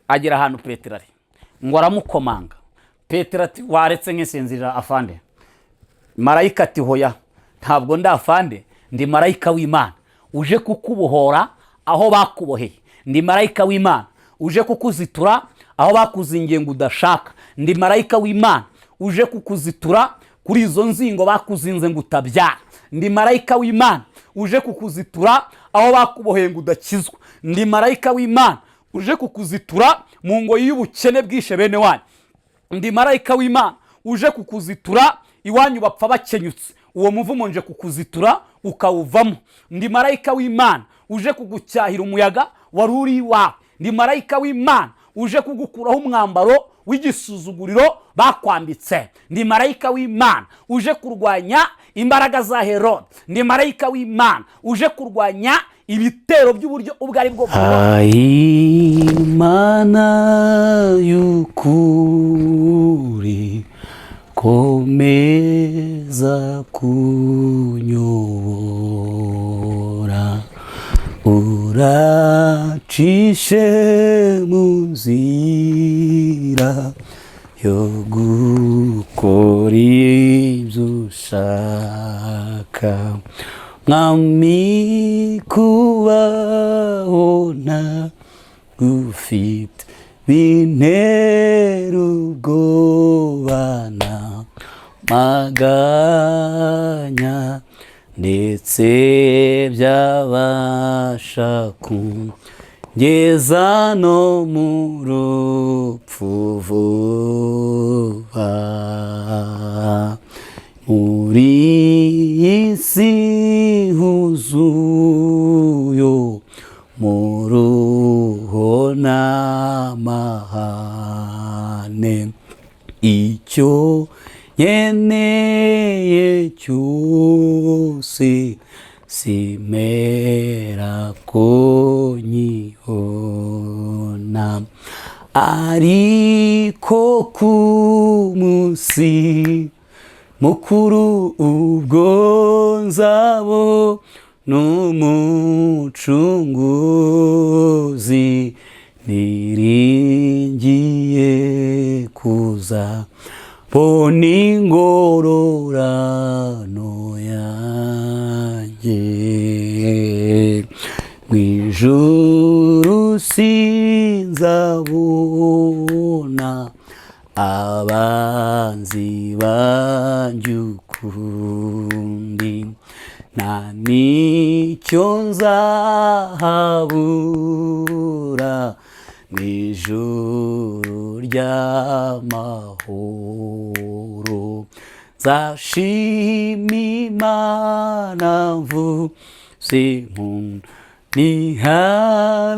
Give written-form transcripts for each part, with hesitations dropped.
Agera ahantu Petero ari, ngo aramukomanga. Petero ati: "Waretse nkisinzirira, afande." Marayika ati: "Hoya, ntabwo ndi afande, ndi marayika w'Imana uje kukubohora aho bakuboheye. Ndi marayika w'Imana uje kukuzitura aho bakuzingiye ngo udashaka. Ndi marayika w'Imana uje kukuzitura kuri izo nzingo bakuzinze ngo utabyara. Ndi marayika w'Imana uje kukuzitura aho bakuboheye ngo udakizwa. Ndi marayika w'Imana uje kukuzitura mu ngoyi y'ubukene bwishe bene wanyu. Ndi marayika w'Imana uje kukuzitura iwanyu bapfa bakenyutse. Uwo muvumo nje kukuzitura ukawuvamo. Ndi marayika w'Imana uje kugucyahira umuyaga wari uri iwawe. Ndi marayika w'Imana uje kugukuraho umwambaro w'igisuzuguriro bakwambitse. Ndi marayika w'Imana uje kurwanya imbaraga za Herode. Ndi marayika w'Imana uje kurwanya ibitero by'uburyo ubwo ari bwo bwose." Imana y'ukuri, komeza kunyobora, uracishe mu nzira yo gukora ibyo ushaka. Mwami, kubaho ntagufite bintera ubwoba n'amaganya, ndetse byabasha kungeza no mu rupfu vuba. Muri iyi si huzuye muruho n'amahane, icyo nkeneye cyose simera ko nkibona, ariko ku munsi mukuru ubwo nzabo n'Umucunguzi, niringiye kuza bona ingororano yanjye. Mu ijuru sinzabona abanzi banjye ukundi, nta n'icyo nzahabura mu ijuru ry'amahoro. Nzashima Imana mvuze impundu ni haleluya,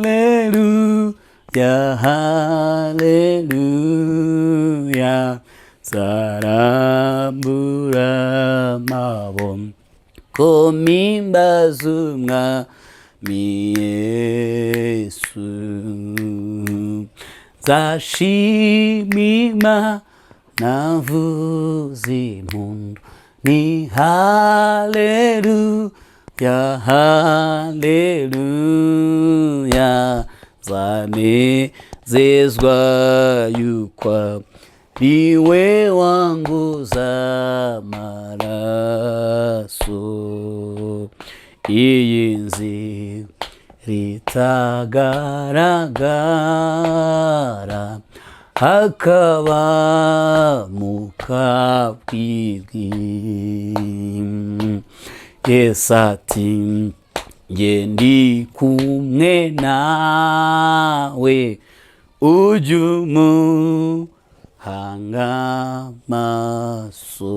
haleluya. Nzarambura amaboko mpimbaza Umwami Yesu. Nzashima Imana mvuze impundu ni haleluya, haleluya. Nzanezezwa yuko ariwe wanguza amaraso. Iyi nzira itagaragara hakaba mu kabwibwi, Yesu ati: "Nge ndi kumwe nawe, ujye umuhanga amaso."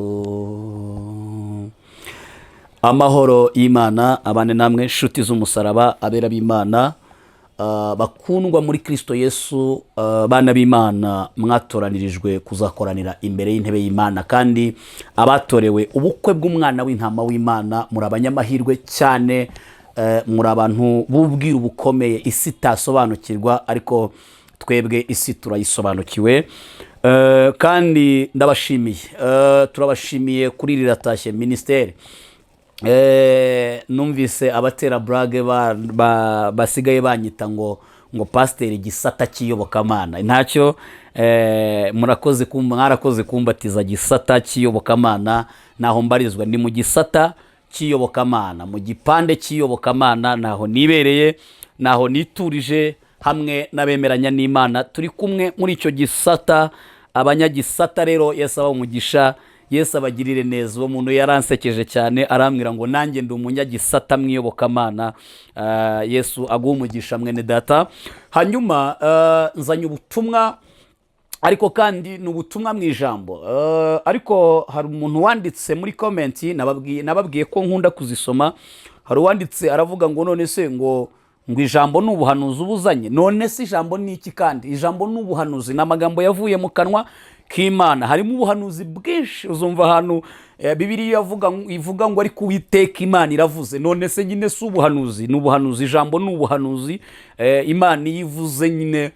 Amahoro y'Imana abane namwe, inshuti z'umusaraba, abera b'Imana, bakundwa muri Kirisito Yesu, bana b'Imana mwatoranirijwe kuzakoranira imbere y'intebe y'Imana, kandi abatorewe ubukwe bw'Umwana w'Intama w'Imana, muri abanyamahirwe cyane, muri abantu b'ubwiru bukomeye isi itasobanukirwa, ariko twebwe isi turayisobanukiwe. Kandi ndabashimiye, turabashimiye kuri Riratashye Minisiteri. Numvise abatera burage basigaye banyita ngo Ngo pasiteri gisata cy'iyobokamana ntacyo. Murakoze, mwarakoze kumbatiza gisata cy'iyobokamana. Naho mbarizwa ni mu gisata cy'iyobokamana, mu gipande cy'iyobokamana, naho nibereye, naho niturije hamwe n'abemeranya n'Imana. Turi kumwe muri icyo gisata. Abanyagisata rero, Yesu abahe umugisha, Yesu abagirire neza. Uwo muntu yaransekeje cyane, arambwira ngo nanjye ndi umunyagisata mu iyobokamana. Yesu aguhe umugisha, mwene data. Hanyuma nzanye ubutumwa, ariko kandi ni ubutumwa mu ijambo. Ariko hari umuntu wanditse muri comment, nababwiye ko nkunda kuzisoma. Hari uwanditse aravuga ngo none se ngo ijambo ni ubuhanuzi ubuzanye? None se ijambo ni iki? Kandi ijambo ni ubuhanuzi, ni amagambo yavuye mu kanwa k'Imana. Harimo ubuhanuzi bwinshi. Uzumva ahantu Bibiliya ivuga ngo ariko Uwiteka Imana iravuze. None se nyine si ubuhanuzi? Ni ubuhanuzi. Ijambo ni ubuhanuzi. Imana iyo ivuze nyine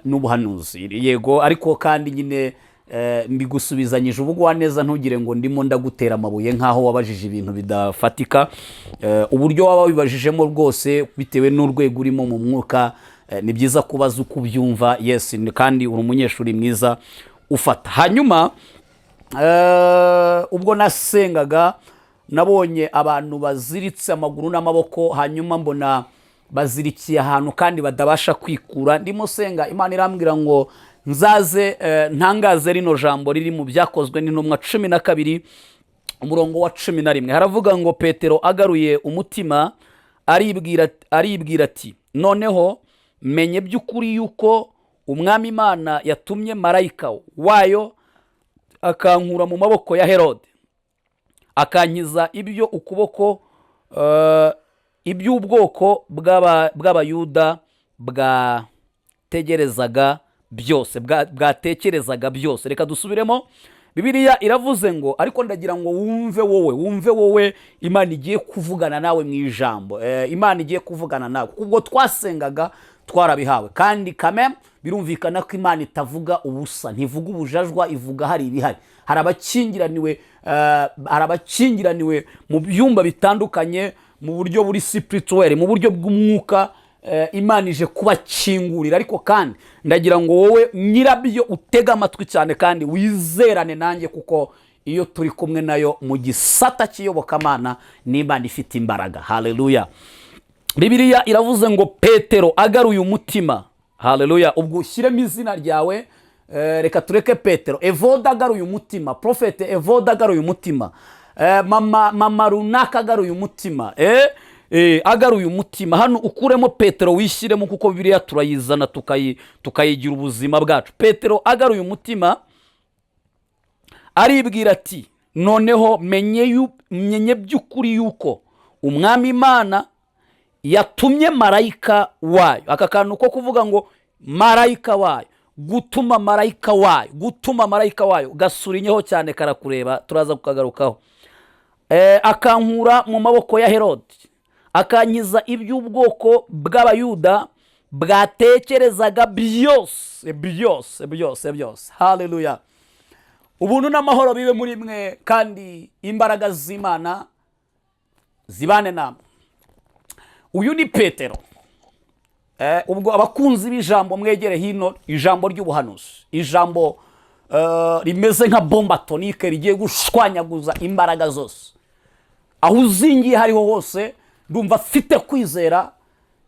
ni ubuhanuzi, yego. Ariko kandi nyine mbigusubizanyije ubugwaneza, ntugire ngo ndimo ndagutera amabuye nk'aho wabajije ibintu bidafatika. Uburyo waba wibajijemo rwose, bitewe n'urwego urimo mu mwuka, ni byiza kubaza uko ubyumva. Yes, kandi uri umunyeshuri mwiza ufata. Hanyuma ubwo nasengaga nabonye abantu baziritse amaguru n'amaboko, hanyuma mbona bazirikiye ahantu kandi badabasha kwikura. Ndimo senga, Imana irambwira ngo nzaze ntangaze rino jambo riri mu Byakozwe n'Intumwa 12, umurongo wa 11. Haravuga ngo Petero agaruye umutima aribwira ati: "Noneho menye by'ukuri yuko Umwami Imana yatumye marayika wayo akankura mu maboko ya Herode, akankiza ibyo ukuboko iby'ubwoko bw'Abayuda bwategerezaga byose, bwatekerezaga byose." Reka dusubiremo. Bibiliya iravuze ngo, ariko ndagira ngo wumve wowe, wumve wowe, Imana igiye kuvugana nawe mu ijambo. Imana igiye kuvugana nawe kuko ubwo twasengaga twarabihawe. Kandi kame birumvikana ko Imana itavuga ubusa, ntivuga ubujajwa, ivuga hari ibihari. Hari abakingiraniwe mu byumba bitandukanye mu buryo buri spirituel, mu buryo bw'umwuka. Imana ije kubakingurira. Ariko kandi ndagira ngo wowe nyirabyo utege amatwi cyane kandi wizerane nanjye, kuko iyo turi kumwe nayo mu gisata cy'iyobokamana n'Imana ifite imbaraga. Haleluya! Bibiliya iravuze ngo Petero agaruye umutima. Haleluya! Ubwo ushyiremo izina ryawe. Reka tureke Petero. Evoda agaruye umutima, Prophète Evoda agaruye umutima, mama runaka agaruye umutima, agaruye umutima. Hano ukuremo Petero wishyiremo, kuko Bibiliya turayizana tukayigira ubuzima bwacu. Petero agaruye umutima aribwira ati: "Noneho menye by'ukuri yuko Umwami Imana yatumye marayika wayo." Aka kantu ko kuvuga ngo marayika wayo, gutuma marayika wayo, gutuma marayika wayo, gasurinyeho cyane, karakureba, turaza kukagarukaho. Akankura mu maboko ya Herode, akankiza iby'ubwoko bw'Abayuda bwatekerezaga byose, byose, byose, byose. Haleluya! Ubuntu n'amahoro bibe muri mwe, kandi imbaraga z'Imana zibane namwe. Uyu ni Petero. Ubwo abakunzi b'ijambo mwegere hino, ijambo ry'ubuhanuzi, ijambo rimeze nka bombe atomique rigiye gushwanyaguza imbaraga zose aho uzingiye hariho hose. Ndumva afite kwizera.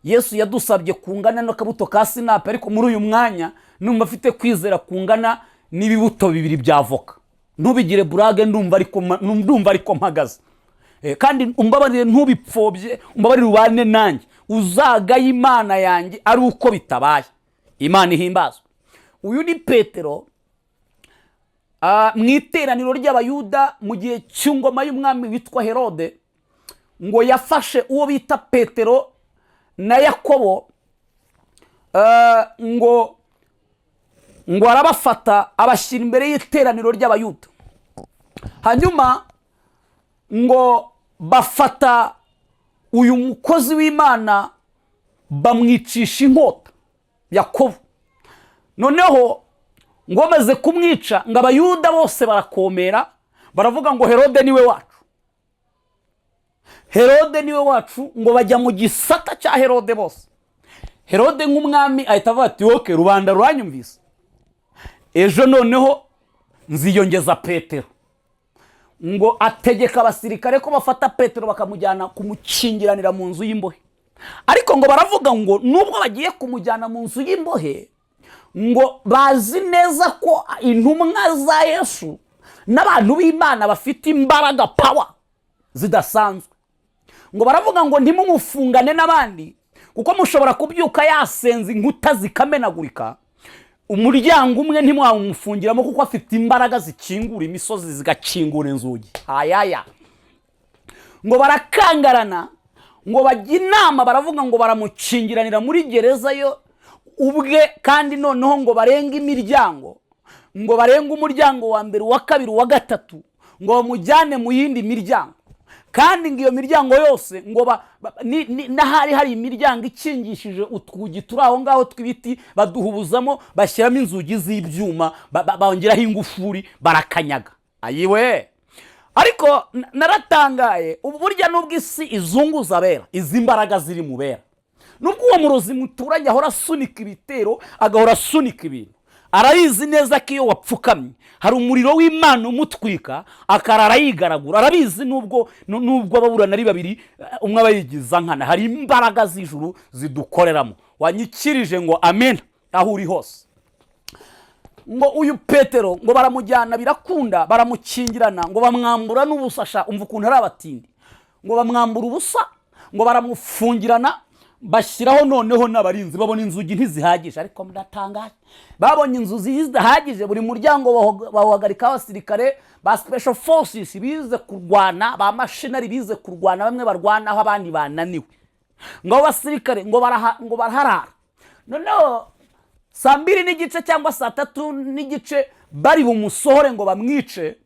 Yesu yadusabye kungana n'akabuto ka sinapi, ariko muri uyu mwanya numva afite kwizera kungana n'ibibuto bibiri bya avoka. Ntubigire blague, ndumva ariko mpagaze. Kandi umbabarire, ntubipfobye, umbabarire ubane nanjye, uzagaye Imana yanjye ari uko bitabaye. Imana ihimbazwe. Uyu ni Petero mu iteraniro ry'Abayuda mu gihe cy'ingoma y'umwami witwa Herode. Ngo yafashe uwo bita Petero na Yakobo, ngo arabafata abashyira imbere y'iteraniro ry'Abayuda. Hanyuma ngo bafata uyu mukozi w'Imana bamwicisha inkota, Yakobo. Noneho ngo bamaze kumwica, ngo Abayuda bose barakomera, baravuga ngo Herode niwe wacu, Herode niwe wacu. Ngo bajya mu gisata cya Herode bose. Herode nk'umwami ahita avuga ati: "Okay, rubanda ruranyumvise, ejo noneho nziyongeza Petero." Ngo ategeka abasirikare ko bafata Petero bakamujyana kumukingiranira mu nzu y'imbohe. Ariko ngo baravuga ngo nubwo bagiye kumujyana mu nzu y'imbohe, ngo bazi neza ko intumwa za Yesu n'abantu b'Imana bafite imbaraga, power zidasanzwe. Ngo baravuga ngo ntimumufungane n'abandi, kuko mushobora kubyuka yasenze inkuta zikamenagurika. Umuryango umwe ntimwawumufungiramo, kuko afite imbaraga zikingura imisozi, zigakingura inzugi. Hayaya, ngo barakangarana, ngo bajya inama, baravuga ngo baramukingiranira muri gereza yo ubwe. Kandi noneho ngo barenge imiryango, ngo barenge umuryango wa mbere, uwa kabiri, uwa gatatu, ngo bamujyane mu yindi miryango. Kandi ngo iyo miryango yose ngo n'ahari hari imiryango ikingishije utwugi turi aho ngaho tw'ibiti, baduhubuzamo, bashyiramo inzugi z'ibyuma, bongeraho ingufuri, barakanyaga. Ayiwe, ariko naratangaye. Ubu burya nubwo isi izunguza abera, izi mbaraga ziri mu bera, nubwo uwo murozi muturanye ahora asunika ibitero, agahora asunika ibintu, arabizi neza ko iyo wapfukamye hari umuriro w'Imana umutwika akarara yigaragura. Arabizi. Nubwo ababurana ari babiri, umwe aba yigiza nkana, hari imbaraga z'ijuru zidukoreramo. Wanyikirije ngo amen aho uri hose. Ngo uyu Petero ngo baramujyana, birakunda, baramukingirana, ngo bamwambura n'ubusasha. Umva ukuntu ari abatindi! Ngo bamwambura ubusa, ngo baramufungirana, bashyiraho noneho n'abarinzi. Babona inzugi ntizihagije. Ariko ndatangaye, babonye inzu zidahagije, buri muryango bawuhagarikaho abasirikare ba special forces bize kurwana, ba mercenary bize kurwana, bamwe barwanaho abandi bananiwe. Ngo abo basirikare ngo baraharara. Noneho 2:30 cyangwa 3:30 bari bumusohore ngo bamwice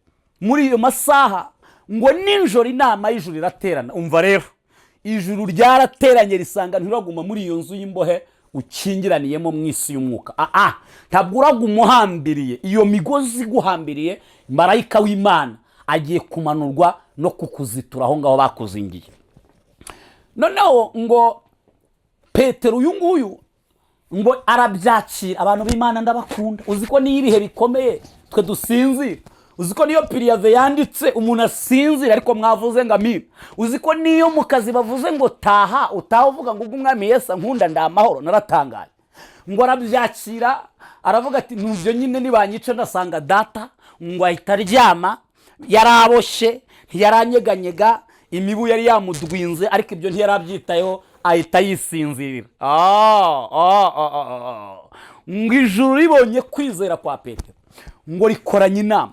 muri iyo masaha. Ngo nijoro inama y'ijuru iraterana. Umva rero, ijuru ryarateranye, risanga ntiraguma muri iyo nzu y'imbohe ukingiraniyemo mu isi y'umwuka. Aa, ntabwo uraguma uhambiriye iyo migozi iguhambiriye. Marayika w'Imana agiye kumanurwa no kukuzitura aho ngaho bakuzingiye. Noneho ngo Petero uyu nguyu ngo arabyakira. Abantu b'Imana ndabakunda. Uzi ko niyo ibihe bikomeye twe dusinzira? Uzi ko niyo préavis yanditse umuntu asinzira? Ariko mwavuze ngo amina. Uzi ko niyo mu kazi bavuze ngo taha, utaha uvuga ngo ubwo Umwami Yesu ankunda ndi amahoro? Naratangaye. Ngo arabyakira, aravuga ati: "Nubyo nyine, nibanyica ndasanga Data." Ngo ahita aryama. Yaraboshye, ntiyaranyeganyega, imibu yari yamudwinze, ariko ibyo ntiyarabyitayeho, ahita yisinzirira. Ah. Ngo ijuru ribonye kwizera kwa Petero, ngo rikoranye inama,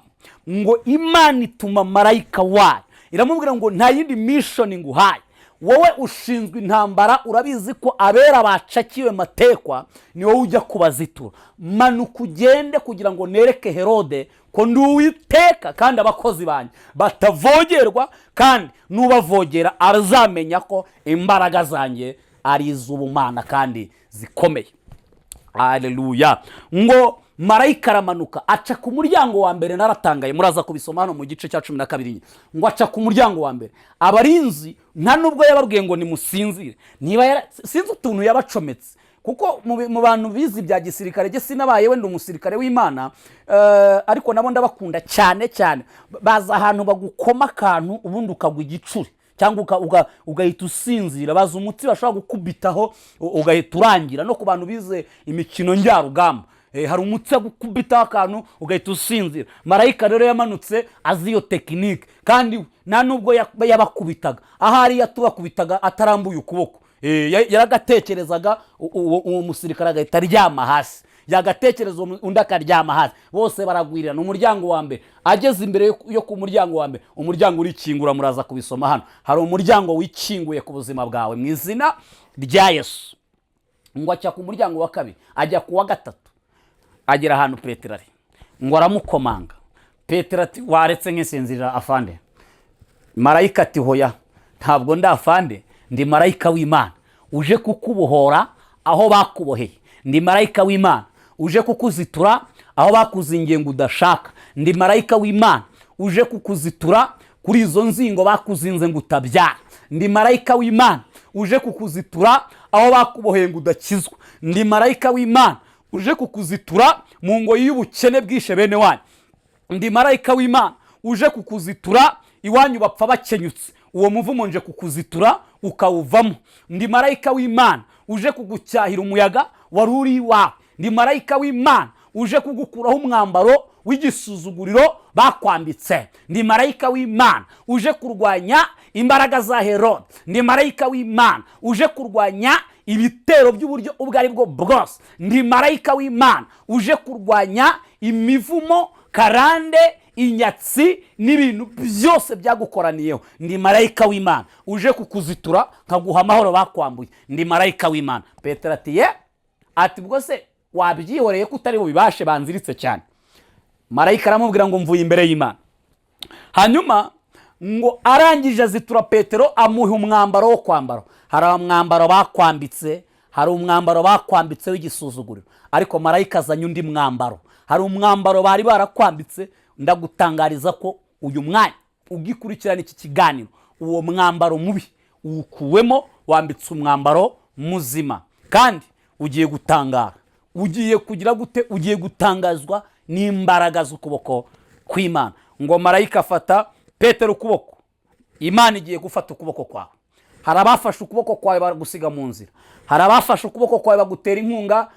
ngo Imana ituma marayika wayo, iramubwira ngo: "Nta yindi mission nguhaye, wowe ushinzwe intambara. Urabizi ko abera bacakiwe matekwa, ni wowe ujya kubazitura. Manuka ugende kugira ngo nereke Herode ko ndi Uwiteka kandi abakozi banjye batavogerwa, kandi n'ubavogera azamenya ko imbaraga zanjye ari iz'ubumana kandi zikomeye." Aleluya! Ngo marayika aramanuka, aca ku muryango wa mbere. Naratangaye, muraza kubisoma hano mu gice cya 12. Ngo aca ku muryango wa mbere. Abarinzi nta nubwo yababwiye ngo nimusinzire. Niba sinzi utuntu yabacometse, kuko mu bantu bize ibya gisirikare, jye sinabaye wenda umusirikare w'Imana, ariko nabo ndabakunda cyane cyane. Baza ahantu bagukoma akantu, ubundi ukagwa igicuri cyangwa ugahita usinzira. Baza umuti bashobora gukubitaho ugahita urangira. No ku bantu bize imikino njyarugamba, hari umutsi gukubitaho akantu ugahita usinzira. Marayika rero yamanutse azi iyo technique, kandi nta nubwo yabakubitaga, ahari yatubakubitaga atarambuye ukuboko. Yaragatekerezaga, uwo musirikare agahita aryama hasi, yagatekereza, undi akaryama hasi, bose baragwirirana. Umuryango wa mbere, ageze imbere yo ku muryango wa mbere, umuryango urikingura. Muraza kubisoma hano. Hari umuryango wikinguye ku buzima bwawe mu izina rya Yesu. Ngo aca ku muryango wa kabiri, ajya ku wa gatatu, agera ahantu Petero ari, ngo aramukomanga. Petero ati: "Waretse nkisinzirira, afande." Marayika ati: "Hoya, ntabwo ndi afande, ndi marayika w'Imana uje kukubohora aho bakuboheye, ndi marayika w'Imana uje kukuzitura aho bakuzingiye ngo udashaka, ndi marayika w'Imana uje kukuzitura kuri izo nzingo bakuzinze ngo utabyara, ndi marayika w'Imana." uje kukuzitura aho bakuboheye ngo udakizwa. Ndi marayika w'Imana uje kukuzitura mu ngoyi y'ubukene bwishe bene wanyu. Ndi marayika w'Imana uje kukuzitura iwanyu bapfa bakenyutse, uwo muvumo nje kukuzitura ukawuvamo. Ndi marayika w'Imana uje kugucyahira umuyaga wari uri iwawe. Ndi marayika w'Imana uje kugukuraho umwambaro w'igisuzuguriro bakwambitse. Ndi marayika w'Imana uje kurwanya imbaraga za Herode. Ndi marayika w'Imana uje kurwanya ibitero by'uburyo ubwo ari bwo bwose. Ndi marayika w'Imana uje kurwanya imivumo, karande, inyatsi n'ibintu byose byagukoraniyeho. Ndi marayika w'Imana uje kukuzitura nkaguha amahoro bakwambuye. Ndi marayika w'Imana. Petero ati: "Ye," ati: "Ubwo se wabyihoreye ko utari bubibashe, banziritse cyane?" Marayika aramubwira ngo: "Mvuye imbere y'Imana." Hanyuma ngo arangije azitura Petero, amuha umwambaro wo kwambara. Hari umwambaro bakwambitse, hari umwambaro bakwambitse w'igisuzuguriro, ariko marayika azanye undi mwambaro. Hari umwambaro bari barakwambitse, ndagutangariza ko uyu mwanya ugikurikirana iki kiganiro, uwo mwambaro mubi uwukuwemo, wambitse umwambaro muzima, kandi ugiye gutangara. Ugiye kugira gute? Ugiye gutangazwa n'imbaraga z'ukuboko kw'Imana. Ngo marayika afata Petero ukuboko. Imana igiye gufata ukuboko kwawe. Hari abafashe ukuboko kwawe baragusiga mu nzira. Hari abafashe ukuboko kwawe bagutera inkunga,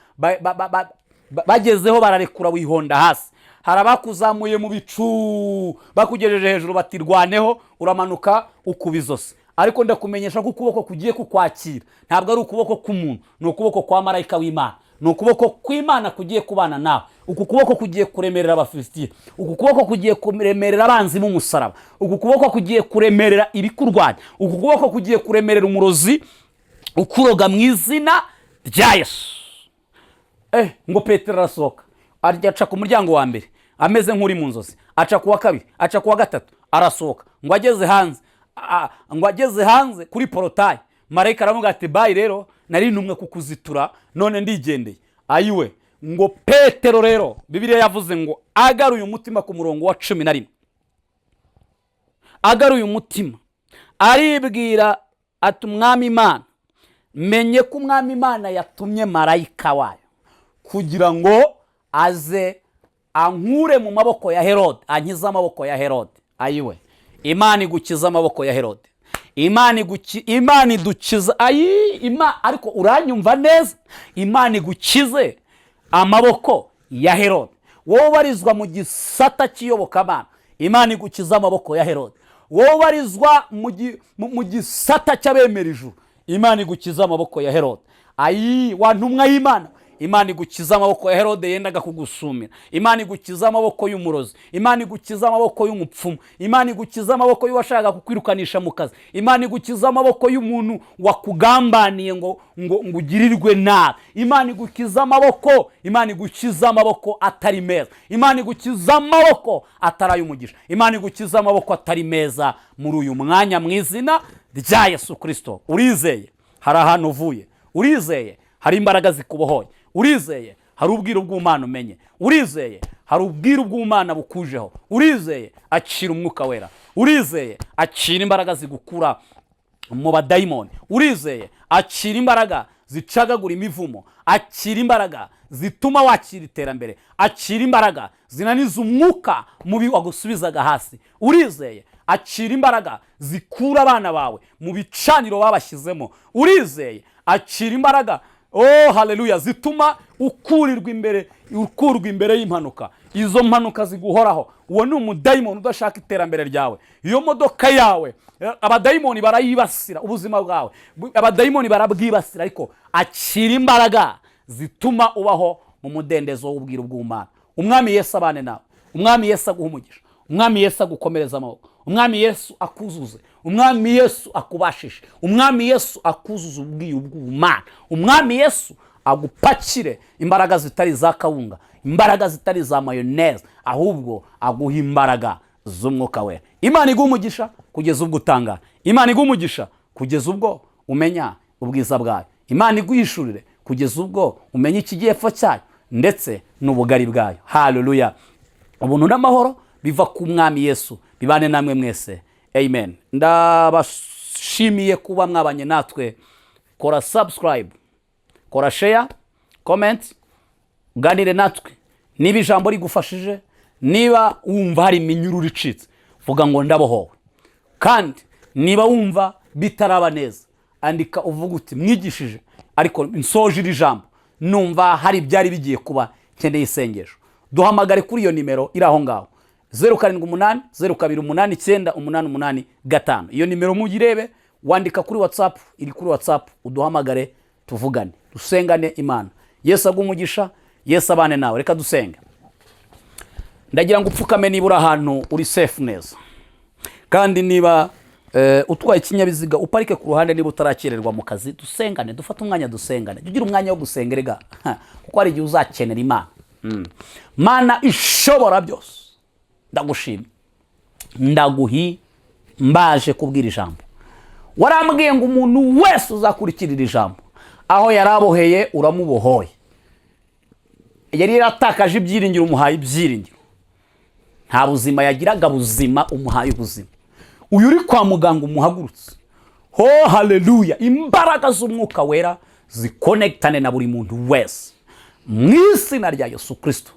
bagezeho bararekura, wihonda hasi. Hari abakuzamuye mu bicu, bakugejeje hejuru batirwaneho, uramanuka ukuba izosi. Ariko ndakumenyesha ko ukuboko kugiye kukwakira ntabwo ari ukuboko k'umuntu, ni ukuboko kwa marayika w'Imana, ni ukuboko kw'Imana kugiye kubana nawe. Uku kuboko kugiye kuremerera Abafilisitiya. Uku kuboko kugiye kuremerera abanzi b'umusaraba. Uku kuboko kugiye kuremerera ibikurwanya. Uku kuboko kugiye kuremerera umurozi ukuroga mu izina rya Yesu. Ngo Petero arasohoka, arya aca ku muryango wa mbere ameze nk'uri mu nzozi, aca ku wa kabiri, aca ku wa gatatu, arasohoka. Ngo ageze hanze kuri portail, marayika aramubwira ati: "Bye rero, nari ntumwe kukuzitura, none ndigendeye." Ayiwe! Ngo Petero rero, Bibiliya yavuze ngo agaruye umutima, ku murongo wa 11, agaruye umutima aribwira ati: "Umwami Imana, menye ko Umwami Imana yatumye marayika wayo kugira ngo aze ankure mu maboko ya Herode, ankize amaboko ya Herode." Ayiwe! Imana igukiza amaboko ya Herode. Imana idukiza. Ayi ariko uranyumva neza? Imana igukize amaboko ya Herode. Wowe ubarizwa mu gisata cy'iyobokamana, Imana igukiza amaboko ya Herode. Wowe ubarizwa mu gisata cy'abemera ijuru, Imana igukiza amaboko ya Herode. Ayi wa ntumwa y'Imana, Imana igukiza amaboko ya Herode yendaga kugusumira. Imana igukiza amaboko y'umurozi. Imana igukiza amaboko y'umupfumu. Imana igukiza amaboko y'uwashakaga kukwirukanisha mu kazi. Imana igukiza amaboko y'umuntu wakugambaniye ngo ugirirwe nabi. Imana igukiza amaboko. Imana igukiza amaboko atari meza. Imana igukiza amaboko atari ay'umugisha. Imana igukiza amaboko atari meza muri uyu mwanya mu izina rya Yesu Kirisito. Urizeye hari ahantu uvuye? Urizeye hari imbaraga zikubohoye? Urizeye hari ubwiru bw'Umwana umenye? Urizeye hari ubwiru bw'Umwana bukujeho? Urizeye? Akira Umwuka Wera. Urizeye? Akira imbaraga zigukura mu badayimoni. Urizeye? Akira imbaraga zicagagura imivumo. Akira imbaraga zituma wakira iterambere. Akira imbaraga zinaniza umwuka mubi wagusubizaga hasi. Urizeye? Akira imbaraga zikura abana bawe mu bicaniro babashyizemo. Urizeye? Akira imbaraga, oh haleluya, zituma ukurirwa imbere, ukurwa imbere y'impanuka, izo mpanuka ziguhoraho. Uwo ni umudayimoni udashaka iterambere ryawe. Iyo modoka yawe, abadayimoni barayibasira. Ubuzima bwawe, abadayimoni barabwibasira. Ariko akira imbaraga zituma ubaho mu mudendezo w'ubwiru bw'Umwana. Umwami Yesu abane nawe. Umwami Yesu aguha umugisha. Umwami Yesu agukomereza amaboko. Umwami Yesu akuzuze. Umwami Yesu akubashishe. Umwami Yesu akuzuze ubwiru bw'Umwana. Umwami Yesu agupakire imbaraga zitari iza kawunga, imbaraga zitari iza mayoneze, ahubwo aguha imbaraga z'Umwuka Wera. Imana iguha umugisha kugeza ubwo utangara. Imana iguha umugisha kugeza ubwo umenya ubwiza bwayo. Imana iguhishurire kugeza ubwo umenya ikigepfo cyayo ndetse n'ubugari bwayo. Haleluya! Ubuntu n'amahoro biva ku Mwami Yesu bibane namwe mwese. Amen. Ndabashimiye. Ndabashimiye kuba mwabanye natwe. Kora subscribe, kora share, comment, uganire natwe. Niba ijambo rigufashije, niba wumva hari iminyururu icitse, vuga ngo "Ndabohowe." Kandi niba wumva bitaraba neza, andika uvuga uti "Mwigishije, ariko nsoje iri jambo numva hari ibyari bigiye kuba, nkeneye isengesho." Duhamagare kuri iyo nimero iri aho ngaho, 0780 289 885. Iyo nimero muyirebe, wandika kuri WhatsApp, iri kuri WhatsApp, uduhamagare, tuvugane, dusengane Imana. Yesu aguhe umugisha, Yesu abane nawe. Reka dusenge. Ndagira ngo upfukame niba uri ahantu uri safe neza, kandi niba utwaye ikinyabiziga, uparike ku ruhande niba utarakererwa mu kazi. Dusengane, dufate umwanya dusengane. Jya ugira umwanya wo gusenga erega, kuko hari igihe uzakenera Imana. Mana ishobora byose, ndagushimye, ndaguhimbaje kubwira ijambo. Warambwiye ngo umuntu wese uzakurikirira ijambo, aho yari aboheye uramubohoye, yari yaratakaje ibyiringiro umuhaye ibyiringiro, nta buzima yagiraga buzima umuhaye ubuzima, uyu uri kwa muganga umuhagurutse. Ho haleluya! Imbaraga z'Umwuka Wera zikonekitane na buri muntu wese mu izina rya Yesu Kirisito.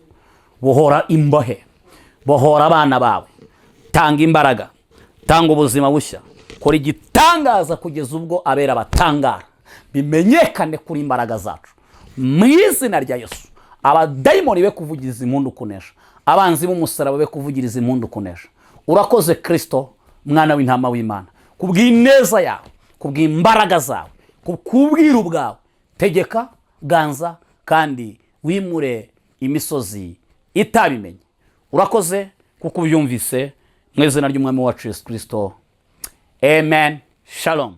Bohora imbohe, bohora abana bawe, tanga imbaraga, tanga ubuzima bushya, kora igitangaza kugeza ubwo abera batangara, bimenyekane kuri imbaraga zacu mu izina rya Yesu. Abadayimoni be kuvugiriza impundu kunesha, abanzi b'umusaraba be kuvugiriza impundu kunesha. Urakoze Kirisito, mwana w'intama w'Imana, kubw'ineza yawe, kubw'imbaraga zawe, kubw'ubwiru bwawe. Tegeka, ganza kandi wimure imisozi itabimenye. Urakoze kuko ubyumvise, mu izina ry'Umwami wacu Yesu Kirisito, amen. Shalom.